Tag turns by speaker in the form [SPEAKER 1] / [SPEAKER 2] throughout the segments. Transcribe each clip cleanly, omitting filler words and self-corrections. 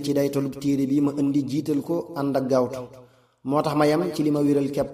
[SPEAKER 1] ci day tolub téere bi ma indi jiital ko ànd ak gaawtu moo tax ma yam ci li ma wéral kepp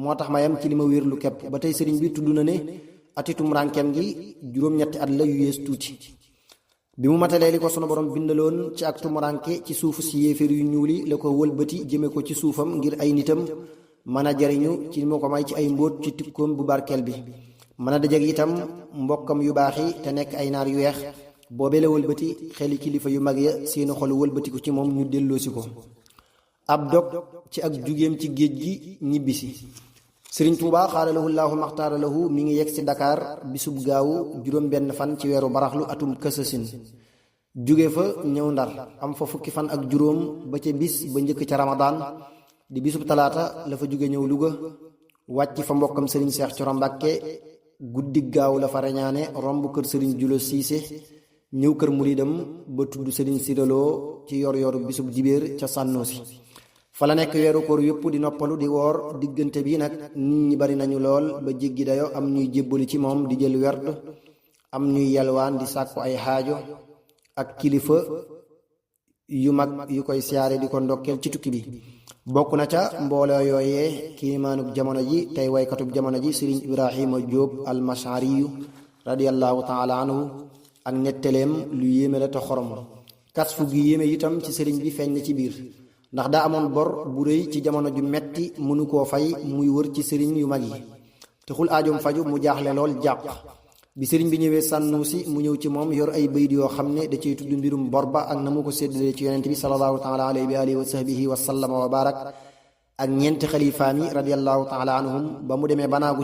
[SPEAKER 1] moo tax ma yam ci li ma wérlu kepp ba tey sëriñ bi tudd na ne atitum rankem gi juróom-ñetti at la yu yees tuuti bi mu matalee li ko sunu borom bindaloon ci ak tumuranke ci suufu si yéeféer yu ñuuli la ko wëlbati jëme ko ci suufam ngir ay nitam mën a jariñu ci li ma ko may ci ay mbóot ci tikkoom bu barkeel bi mën a dajeg itam mbokkam yu baax yi te nekk ay naar yu weex boobee la wëlbati xeli kilifa yu mag ya seeni xol wëlbatiku ci moom ñu delloosi ko ab dog ci ak jugeem ci géej gi ñibbisi sëriñ Tuubaa xaadalahu llaahu maxtaaralahu mi ngi yegg si Dakar bisub gaawu juróom benn fan ci weeru baraxlu atum kësasin jóge fa ñëw Ndar am fa fukki fan ak juróom ba ca bis ba njëkk ca Ramadaan di bisub talaata la fa jóge ñëw Luga wàcc fa mbokkam sëriñ Seex Coro Mbàkke guddi gaaw la fa reñaane romb kër sëriñ Julo Siise ñëw kër muridam ba tudd sëriñ Sidaloo ci yor yoru bisub dibéer ca Sànnoosi fa la nekk weeru koor yëpp di noppalu di woor diggante bi nag nit ñi bari nañu lool ba jéggi dayo am ñuy jébbali ci moom di jël werd am ñuy yalwaan di sàkku ay xaajo ak kilifa yu mag yu koy siyaare di ko ndokkeel ci tukki bi bokk na ca mbooloo yooyee kiimaanub jamono ji tey waykatub jamono ji sëriñ Ibrahima Jóob almashariyu radiallahu taala anhu ak nettaleem lu yéeme la te xorom kasfu gi yéeme itam ci sëriñ bi feeñ na ci biir ndax daa amoon bor bu rëy ci jamono ju metti mënu koo fay muy wër ci sëriñ yu mag yi te xul aajoom faju mu jaaxle lool jàq bi sëriñ bi ñëwee Sànnuusi mu ñëw ci moom yor ay bayit yoo xam ne da cay tudd mbirum bor ba ak na mu ko séddalee ci yonent bi sallallahu taala alayhi wa alihi wa sahbihi wa sallama wa barak ak ñeenti xalifaam yi radiallahu taala anhum ba mu demee banaagu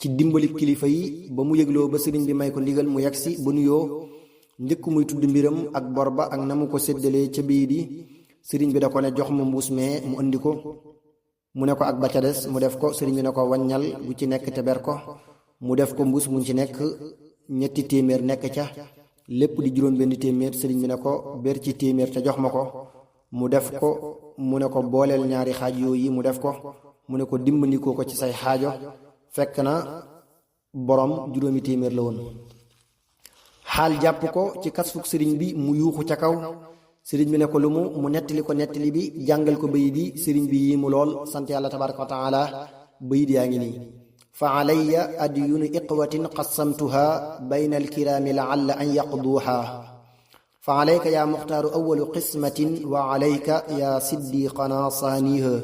[SPEAKER 1] ci dimbali kilifa yi ba mu yëgloo ba sëriñ bi may ko ndigal mu yegsi ba nuyoo njëkk muy tudd mbiram ak bor ba ak na mu ko séddalee ca bii di sëriñ bi da ko ne jox ma mbuus mee mu indi ko mu ne ko ak ba ca des mu def ko sëriñ bi ne ko wàññal bu ci nekk te ber ko mu def ko mbuus mu ci nekk ñetti téeméer nekk ca lépp di juróom benn téeméer sëriñ bi ne ko ber ci téeméer te jox ma ko mu def ko mu ne ko booleel ñaari xaaj yooyu mu def ko mu ne ko dimbandikoo ko ci say xaajo fekk na borom juróomi téeméer la woon xaal jàpp ko ci kasfuk sëriñ bi mu yuuxu ca kaw sëriñ bi ne ko lu mu nettali ko nettali bi jàngal ko bayit yi sëriñ bi yi mu lool sant yàlla tabaraka wa taala bayit yaa ngi nii fa alayya adyunu iqwatin qasamtuha bayna alkiraami laalla an yaqduuha fa alayka ya muxtaaru awalu qismatin wa alayka ya siddiqana saaniha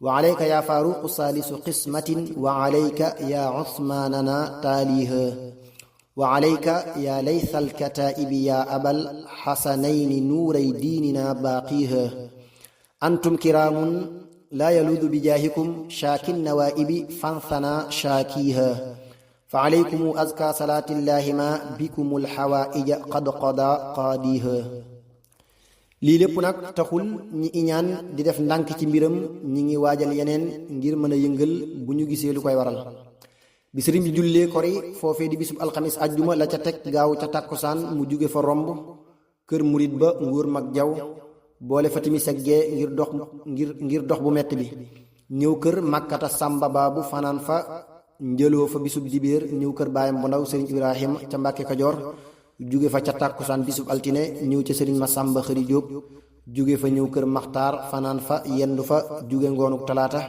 [SPEAKER 1] wa alayka ya faaruqu saalisu qismatin wa alayka ya usmaanana taaliha wa alayka ya laysa alkataa'ibi ya abal xasanayni nuuray diinina baaqiha antum kiraamun laa yaluudu bijaahikum shaakin nawaa'ibi fanthana shaakiha fa alaykum azka salaatillahi ma bikumul xawaa'ija qad qada qaadiha lii lépp nag taxul ñi iñaan di def ndànk ci mbiram ñi ngi waajal yeneen ngir mën a yëngal bu ñu gisee lu koy waral bi sëriñ bi jullee kori foofee di bisub alxamis ajjuma la ca teg gaaw ca tàkkusaan mu jóge fa romb kër murit ba nguur mag jaw boole fa timis ak gee ngir dox bu metti bi ñëw kër màkkata sàmba baabu fanaan fa njëloo fa bisub dibéer ñëw kër baayam bu ndaw sëriñ ibrahima ca mbàkke kajoor jóge fa ca tàkkusaan bisub altine ñëw ca sëriñ ma sàmba xëri jóob jóge fa ñëw kër maxtaar fanaan fa yendu fa jóge ngoonuk talaata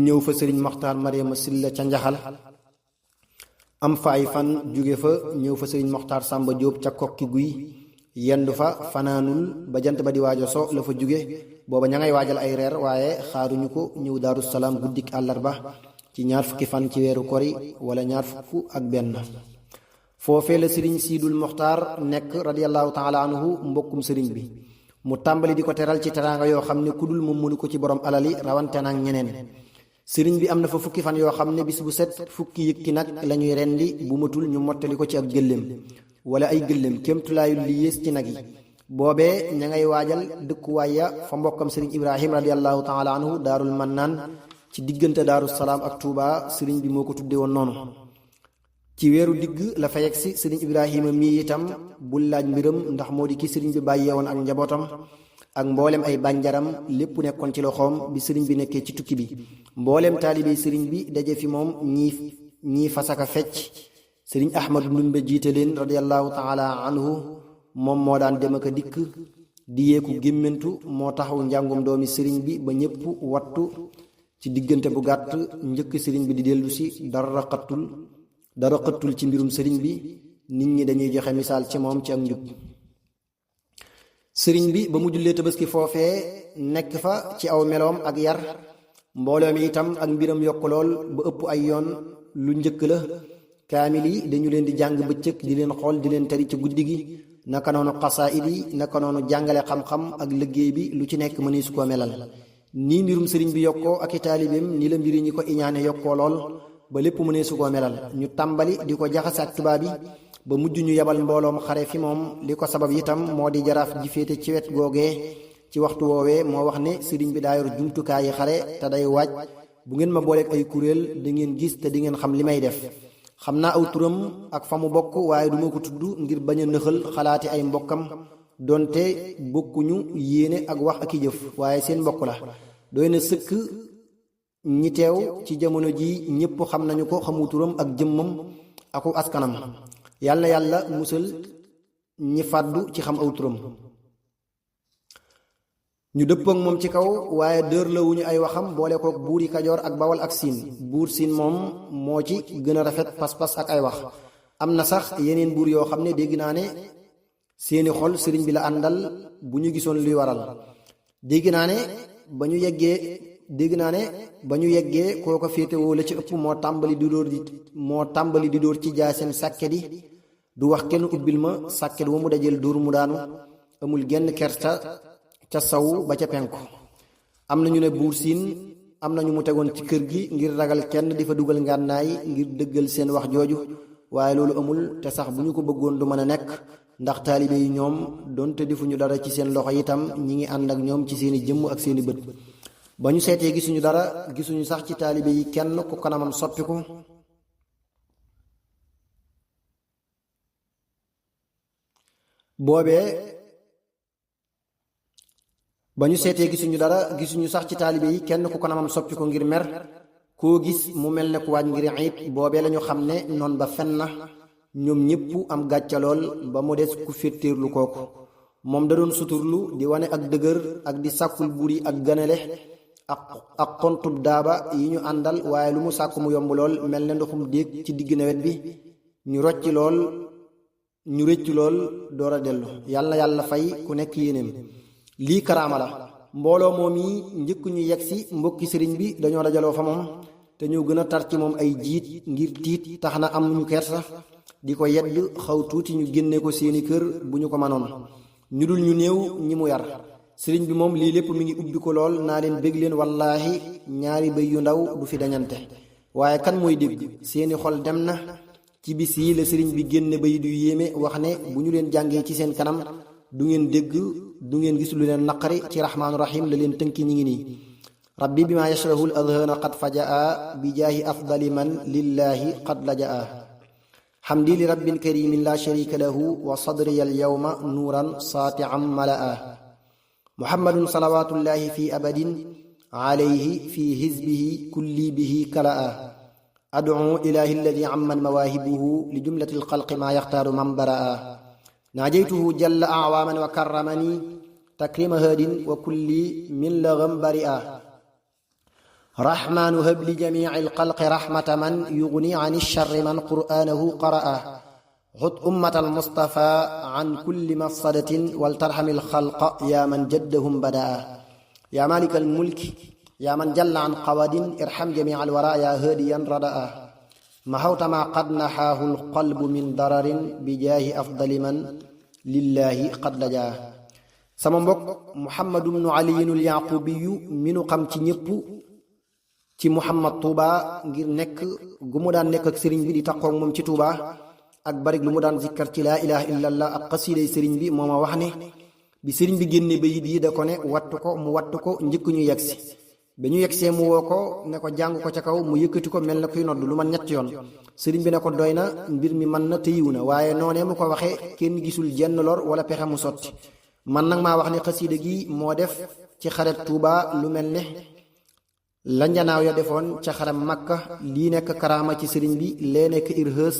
[SPEAKER 1] ñëw fa sëriñ maxtaar mariama silla ca njaxal am fa ay fan jóge fa ñëw fa sëriñ maxtaar sàmba jóob ca kokki guy yendu fa fanaanul ba jant ba di waajo so la fa jóge booba ña ngay waajal ay reer waaye xaaruñu ko ñëw daaru salaam guddik àllarba ci ñaar fukki fan ci weeru kori wala ñaar fukk ak benn foofee la sëriñ siidul moxtaar nekk radiallahu taala anhu mbokkum sëriñ bi mu tàmbali di ko teral ci teraanga yoo xam ne ku dul moom mënu ko ci borom alali rawante naag ñeneen sëriñ bi am na fa fukki fan yoo xam ne bis bu set fukki yëkki nag lañuy rendi bu matul ñu mottali ko ci ak gëléem wala ay gëléem kémtulaayu li yées ci nag yi boobee ña ngay waajal dëkkuwaay ya fa mbokkam sëriñ ibrahim radiallahu taala anhu daarul mannaan ci diggante daaru salaam ak tuuba sëriñ bi moo ko tudde woon noonu ci weeru digg la fa yegg si sëriñ ibrahima mii itam bul laaj mbiram ndax moo di ki sëriñ bi bàyyee woon ak njabootam ak mboolem ay bànjaram lépp nekkoon ci loxoom bi sëriñ bi nekkee ci tukki bi mboolem taalibe sëriñ bi daje fi moom ñii fasaka fecc sëriñ ahmadu ndumbe jiite leen radiallahu taala anhu moom moo daan dem ak a dikk di yeeku gémmantu moo taxaw njàngum doomi sëriñ bi ba ñépp wattu ci diggante bu gàtt njëkk sëriñ bi di dellu si dara xëttul ci mbirum sëriñ bi nit ñi dañuy joxe misaal ci moom ci ak njub sëriñ bi ba mu jullee tabaski foofee nekk fa ci aw meloom ak yar mbooloo mi itam ak mbiram yokk lool ba ëpp ay yoon lu njëkk la kaamil yi dañu leen di jàng bëccëg di leen xool di leen tari ci guddi gi naka noonu xasaayid yi naka noonu jàngale xam-xam ak liggéey bi lu ci nekk mënees su koo melal nii mbirum sëriñ bi yokkoo ak i taalibeem ni la mbiri ñi ko iñaane yokkoo lool ba lépp mënees su koo melal ñu tàmbali di ko jaxase ak tubaab yi ba mujj ñu yabal mbooloom xare fi moom li ko sabab itam moo di jaraaf ji féete ci wet googee ci waxtu woowee moo wax ne sëriñ bi daa yor jumtukaay yi xare te day waaj bu ngeen ma booleeg ay kuréel da ngeen gis te di ngeen xam li may def xam naa aw turam ak fa mu bokk waaye duma ko tudd ngir bañ a nëxal xalaati ay mbokkam donte bokkuñu yéene ak wax ak i jëf waaye seen mbokk la doy na sëkk ñi teew ci jamono ji ñépp xam nañu ko xamu turam ak jëmmam aku askanam yàlla na yàlla musal ñi fàddu ci xam aw turam ñu dëppook moom ci kaw waaye dër la wuñu ay waxam boole kook buuri kajoor ak bawal ak siin buur siin moom moo ci gën a rafet pas-pas ak ay wax am na sax yeneen buur yoo xam ne dégg naa ne seeni xol sëriñ bi la àndal bu ñu gisoon luy waral dégg naa ne ba ñu yeggee kooko féetewoo la ci ëpp moo tàmbali di dóor ci jaaseen sàkket yi du wax kenn ubbil ma sàkket wa mu dajeel dóor mu daanu amul genn kerta ca saw ba ca penku am na ñu ne buur siin am na ñu mu tegoon ci kër gi ngir ragal kenn di fa dugal ngànnaay ngir dëggal seen wax jooju waaye loolu amul te sax bu ñu ko bëggoon du mën a nekk ndax taalibe yi ñoom donte defuñu dara ci seen loxo itam ñi ngi ànd ak ñoom ci seeni jëmm ak seeni bët ba ñu seetee gisuñu dara gisuñu sax ci taalibe yi kenn ku kanamam soppiku sax ci taalibe yi kenn ku kanamam soppi ko ngir mer koo gis mu mel ne ku waaj ngir iit boobee lañu xam ne noon ba fen na ñoom ñépp am gàcca lool ba mu des ku féttéerlu kooku moom da doon suturlu di wane ak dëgër ak di sàkkul buur yi ak ganale ak xontub daaba yi ñu àndal waaye lu mu sàkk mu yomb lool mel ne ndoxum déeg ci digg nawet bi ñu rëcc lool door a dellu yàlla fay ku nekk yéenéem lii karaama la mbooloo moom yi njëkk ñu yegsi mbokki sëriñ bi dañoo dajaloo fa moom te ñoo gën a tar ci moom ay jiit ngir tiit tax na am ñu kersa di ko yedd xaw tuuti ñu génne ko seeni kër bu ñu ko manoon ñu dul ñu néew ñi mu yar sëriñ bi moom lii lépp mi ngi ubbi ko lool naa leen bég leen wallaahi ñaari bëy yu ndaw du fi dañante waaye kan mooy dégg seeni xol dem na ci bis yi la sëriñ bi génne bëy du yéeme wax ne bu ñu leen jàngee ci seen kanam du ngeen dégg du ngeen gis lu leen naqari ci rahmaanu rahim la leen tënki ñi ngi nii rabbi bi ma yashrahu l adhana qad fajaa bi jaahi afdali man lillahi qad lajaa xamdi li rabbin karimin la sharika lahu wa sadriya al yawma nuuran saati'an malaa muhammadun salawatullahi fi abadin alayhi fi hizbihi kulli bihi kalaa ad'u ilahi alladi amman mawaahibuhu li jumlati alxalqi ma yaxtaaru man baraa naajaytuhu jalla acwaaman wa karramani takrima haadin wa kulli min lagam bari'a rahmaanu hab li jamici alxalqi rahmata man yugni an alcharri man qur'aanahu qara'a xut ummata almustafa an kulli mafsadatin waltarxami alxalqa yaa man jaddahum bada'a yaa malika almulki yaa man jalla an qawadin irham jamica alwara yaa haadiyan rada'a mahawta ma qad naxaahu alqalbu min dararin bi jaahi afdali man lillahi qad lajaa sama mbokk muhammadu bnu aliyinul yaqubiyu mi nu xam ci ñépp ci muhammad tuuba ngir nekk gu mu daan nekk ak sëriñ bi di taqoog moom ci tuuba ak barik lu mu daan zikkar ci laa ilaha illallah ak xasiiday sëriñ bi moo ma wax ne bi sëriñ bi génne bayit yi da ko ne wattu ko mu wattu ko njëkk ñu yegsi ba ñu yegsee mu woo ko ne ko jàng ko ca kaw mu yëkkati ko mel na kuy nodd lu man ñetti yoon sëriñ bi ne ko doy na mbir mi mën na te yiw na waaye noonee mu ko waxee kenn gisul jenn lor wala pexe mu sotti man nag maa wax ne xasiida gi moo def ci xareb Tuuba lu mel ne la njanaaw ya defoon ca xareb Makka lii nekk karaama ci sëriñ bi lee nekk irhës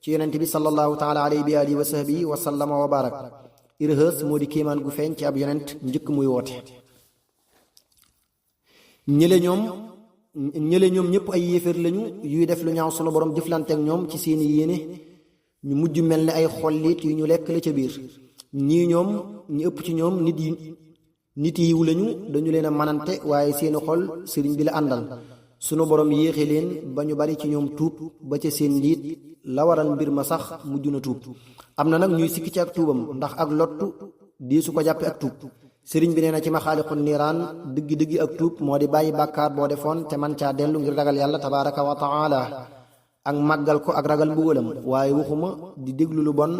[SPEAKER 1] ci yonent bi sallallahu taala alayhi bi alihi wa sahbihi wa sallama wa barak irhës moo di kéemaan gu feeñ ci ab yonent njëkk muy woote. ñële ñoom ñëpp ay yéeféer lañu yuy def lu ñaaw sunu borom jëflante ak ñoom ci seeni yéene ñu mujj mel ne ay xollit yu ñu lekk la ca biir. ñii ñoom ñi ëpp ci ñoom nit yiw lañu, dañu leen a manante waaye seeni xol sëriñ bi la àndal. sunu borom yéexe leen ba ñu bari ci ñoom tuub ba ca seen njiit la waral mbir ma sax mujj na tuub. am na nag ñuy sikki ci ak tuubam ndax ak lottu di su ko jàppe ak tuub. sëriñ bi nee na ci maxaalixu niiraan dëggi ak tuub moo di bàyyi bàkkaar boo defoon te man caa dellu ngir ragal yàlla tabaraka wa taala ak màggal ko ak ragal mbugalam. waaye waxuma di déglu lu bon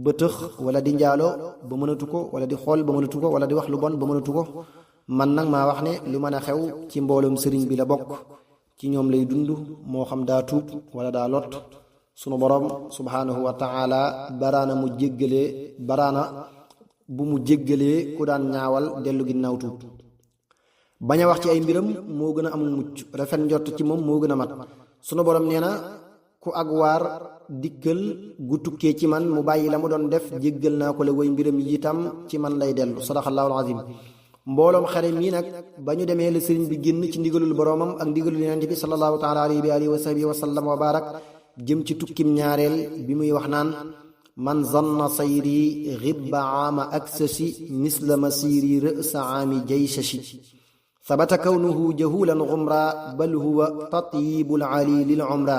[SPEAKER 1] ba tëx wala di njaaloo ba mënatu ko wala di xool ba mënatu ko wala di wax lu bon ba mënatu ko. man nag maa wax ne lu mën a xew ci mbooloom sëriñ bi la bokk, ci ñoom lay dund, moo xam daa tuub wala daa lot. sunu borom subhanahu wa taala baraana bu mu jéggalee ku daan ñaawal dellu ginnaaw tuub. bañ a wax ci ay mbiram moo gën a amul mucc, rafet njort ci moom moo gën a mat. sunu borom nee na ku ak waar dikkal gu tukkee ci man mu bàyyi la mu doon def jéggal naa ko la way mbiram yi itam ci man lay dellu. sadaqallahul azim. mbooloom xare mii nag ba ñu demee la sëriñ bi génn ci ndigalul boroomam ak ndigalul yonent bi sallallahu taala alayhi wa alihi wa sahbihi wa sallam wa barak jëm ci tukkim ñaareel bi muy wax naan man zanna sayri ghibba aama aksasi misla masiri rësa aami jaysashi sabata kawnuhu jahulan umra bal huwa tatyibul ali lil umra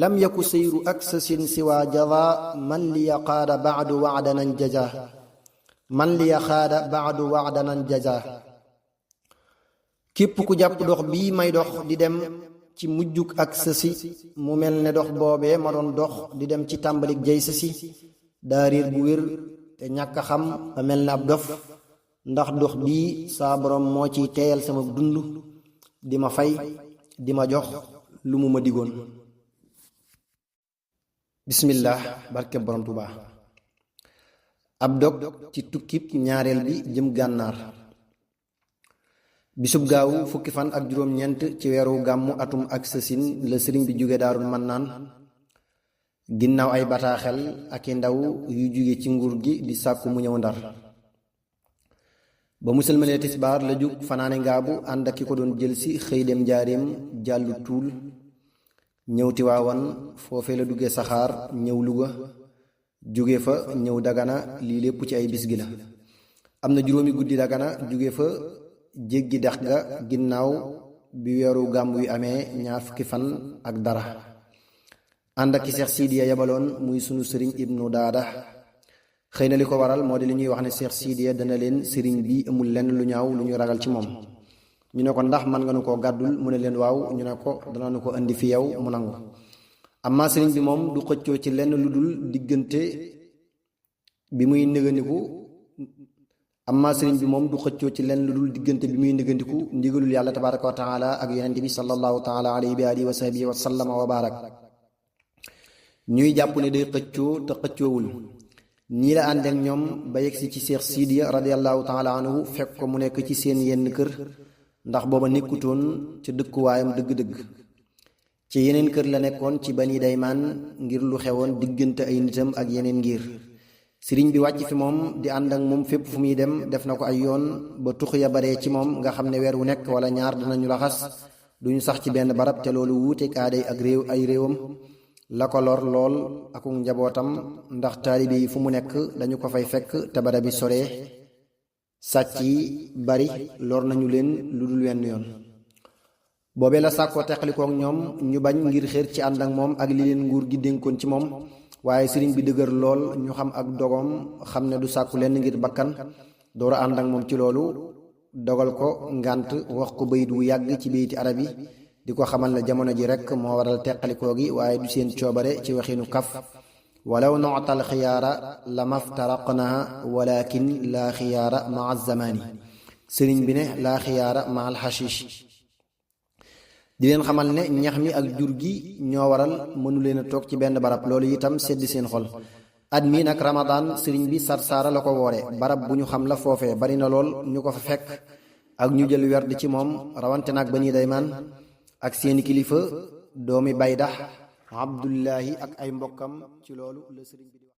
[SPEAKER 1] lam yaku sayru aksasin siwa jada man li yaqaada baadu wa'danan jaja man li yaxaada baadu waxdanan jaza. képp ku jàpp dox bii may dox di dem ci mujjuk ak sësi mu mel ne dox boobee ma doon dox di dem ci tàmbalik jay sësi daa réer bu wér te ñàkk a xam ba mel ne ab dof, ndax dox bii saa borom moo ciy teeyal sama dund di ma fay di ma jox lu mu ma digoon. bismillah barke borom Tuubaa. ab dog ci tukkib ñaareel bi jëm gànnaar. bisub gaawu fukki fan ak juróom-ñeent ci weeru gàmmu atum ak sësin la sëriñ bi jóge Daarul Mannaan ginnaaw ay bataaxel ak i ndaw yu jóge ci nguur gi di sàkku mu ñëw Ndar. ba mu sëlmalee tisbaar la jug fanaane ngaabu ànd ak ki ko doon jël si xëy dem njaareem jàllu tuul ñëw Tiwaawan, foofee la duggee saxaar ñëw Luga, jóge fa ñëw Dagana. lii lépp ci ay bis gi la. am na juróomi guddi Dagana, jóge fa jéggi dex ga ginnaaw bi weeru gàmmu yu amee ñaar fukki fan ak dara, ànd ak ki Seex Sidiya yabaloon muy sunu sëriñ Ibnu Daada. xëy na li ko waral moo di li ñuy wax ne Seex Sidiya dana leen sëriñ bi amul lenn lu ñaaw lu ñu ragal ci moom. ñu ne ko ndax man nga nu koo gàddul, mu ne leen waaw. ñu ne ko dana nu ko indi fi yow, mu nangu. amma sëriñ bi moom du xëccoo ci lenn lu dul diggante bi muy négandiku ndigalul yàlla tabaraka wa taala ak yonente bi sallallahu taala alayhi wa alihi wa sahbihi wa sallama wa barak. ñuy jàpp ne day xëccoo te xëccoowul. nii la ànd ak ñoom ba yegsi ci Seex Sidiya radiyallahu taala anhu fekk ko mu nekk ci seen yenn kër, ndax booba nekkutoon ca dëkkuwaayam dëgg-dëgg. ci yeneen kër la nekkoon ci Bani Daymaan ngir lu xewoon diggante ay nitam ak yeneen ngir. sëriñ bi wàcc fi moom di ànd ak moom fépp fu muy dem def na ko ay yoon ba tux ya baree ci moom nga xam ne weer wu nekk wala ñaar danañu laxas duñu sax ci benn barab, te loolu wuute kaaday ak ay réewam. la ko lor lool ak njabootam ndax taalibe yi fu mu nekk dañu ko fay fekk te barab bi soree. sàcc yi bari lor nañu leen lu dul wenn yoon. boobee la sàkkoo teqalikook ñoom ñu bañ ngir xéer ci ànd ak moom ak li leen nguur gi dénkoon ci moom. waaye sëriñ bi dëgër lool ñu xam ak dogoom, xam ne du sàkku lenn ngir bakkan, door a ànd ak moom ci loolu. dogal ko ngànt wax ko bayit wu yàgg ci bayti arab yi di ko xamal ne jamono ji rekk moo waral teqalikoo gi waaye du seen coobare ci waxinu kaf. walaw notal xiyaara la maftaraqnaa walakin laa xiyaara maa zamaani. sëriñ bi ne laa xiyaara maa alxashish. di leen xamal ne ñax mi ak jur gi ñoo waral mënu leen a toog ci benn barab, loolu itam sedd seen xol. at mii nag Ramadan sëriñ bi Sarsara la ko woore, barab bu ñu xam la foofee, bari na lool ñu ko fa fekk ak ñu jël werd ci moom, rawante nag Bani Daymaan ak seeni kilifa doomi Baydax Abdullahi ak ay mbokkam. ci loolu la sëriñ bi di wax